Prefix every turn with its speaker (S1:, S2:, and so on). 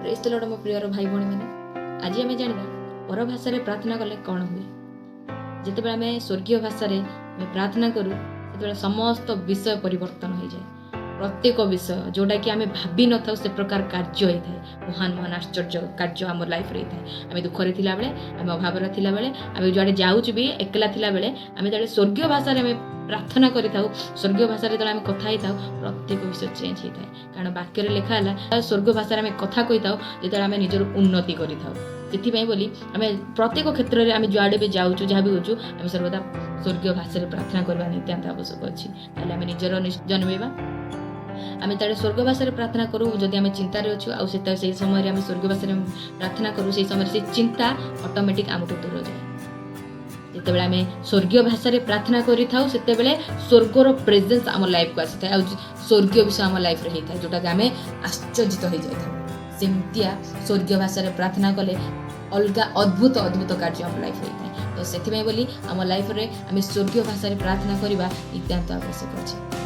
S1: ପ୍ରେଜ୍ ଦ ଲର୍ଡ। ମୋ ପ୍ରିୟର ଭାଇ ଭଉଣୀମାନେ, ଆଜି ଆମେ ଜାଣିବା ପରଭାଷାରେ ପ୍ରାର୍ଥନା କଲେ କ'ଣ ହୁଏ। ଯେତେବେଳେ ଆମେ ସ୍ୱର୍ଗୀୟ ଭାଷାରେ ଆମେ ପ୍ରାର୍ଥନା କରୁ, ସେତେବେଳେ ସମସ୍ତ ବିଷୟ ପରିବର୍ତ୍ତନ ହୋଇଯାଏ। ପ୍ରତ୍ୟେକ ବିଷୟ ଯେଉଁଟାକି ଆମେ ଭାବି ନଥାଉ, ସେ ପ୍ରକାର କାର୍ଯ୍ୟ ହେଇଥାଏ। ମହାନ ମହାନ ଆଶ୍ଚର୍ଯ୍ୟ କାର୍ଯ୍ୟ ଆମ ଲାଇଫ୍ରେ ହେଇଥାଏ। ଆମେ ଦୁଃଖରେ ଥିଲାବେଳେ, ଆମେ ଅଭାବରେ ଥିଲାବେଳେ, ଆମେ ଯୁଆଡ଼େ ଯାଉଛୁ ବି ଏକଲା ଥିଲାବେଳେ, ଆମେ ଯେତେବେଳେ ସ୍ୱର୍ଗୀୟ ଭାଷାରେ ଆମେ ପ୍ରାର୍ଥନା କରିଥାଉ, ସ୍ୱର୍ଗୀୟ ଭାଷାରେ ଯେତେବେଳେ ଆମେ କଥା ହେଇଥାଉ, ପ୍ରତ୍ୟେକ ବିଷୟ ଚେଞ୍ଜ ହେଇଥାଏ। କାରଣ ବାକ୍ୟରେ ଲେଖା ହେଲା, ସ୍ୱର୍ଗ ଭାଷାରେ ଆମେ କଥା କହିଥାଉ ଯେତେବେଳେ ଆମେ ନିଜର ଉନ୍ନତି କରିଥାଉ। ସେଥିପାଇଁ ବୋଲି ଆମେ ପ୍ରତ୍ୟେକ କ୍ଷେତ୍ରରେ, ଆମେ ଯୁଆଡ଼େ ବି ଯାଉଛୁ, ଯାହା ବି ହେଉଛୁ, ଆମେ ସର୍ବଦା ସ୍ୱର୍ଗୀୟ ଭାଷାରେ ପ୍ରାର୍ଥନା କରିବା ନିତ୍ୟାନ୍ତ ଆବଶ୍ୟକ ଅଛି। ତାହେଲେ ଆମେ ନିଜର ଜନ୍ମେଇବା। ଆମେ ଯେତେବେଳେ ସ୍ୱର୍ଗ ଭାଷାରେ ପ୍ରାର୍ଥନା କରୁ, ଯଦି ଆମେ ଚିନ୍ତାରେ ଅଛୁ ଆଉ ସେଇ ସମୟରେ ଆମେ ସ୍ୱର୍ଗ ଭାଷାରେ ପ୍ରାର୍ଥନା କରୁ, ସେଇ ସମୟରେ ସେଇ ଚିନ୍ତା ଅଟୋମେଟିକ୍ ଆମଠୁ ଦୂର ଯାଏ। ଯେତେବେଳେ ଆମେ ସ୍ୱର୍ଗୀୟ ଭାଷାରେ ପ୍ରାର୍ଥନା କରିଥାଉ, ସେତେବେଳେ ସ୍ୱର୍ଗର ପ୍ରେଜେନ୍ସ ଆମ ଲାଇଫକୁ ଆସିଥାଏ ଆଉ ସ୍ୱର୍ଗୀୟ ବିଷୟ ଆମ ଲାଇଫରେ ହେଇଥାଏ, ଯେଉଁଟାକି ଆମେ ଆଶ୍ଚର୍ଯ୍ୟିତ ହେଇଯାଇଥାଉ। ସେମିତିଆ ସ୍ୱର୍ଗୀୟ ଭାଷାରେ ପ୍ରାର୍ଥନା କଲେ ଅଲଗା ଅଦ୍ଭୁତ ଅଦ୍ଭୁତ କାର୍ଯ୍ୟ ଆମ ଲାଇଫରେ ହେଇଥାଏ। ତ ସେଥିପାଇଁ ବୋଲି ଆମ ଲାଇଫରେ ଆମେ ସ୍ୱର୍ଗୀୟ ଭାଷାରେ ପ୍ରାର୍ଥନା କରିବା ନିତ୍ୟାନ୍ତ ଆବଶ୍ୟକ ଅଛି।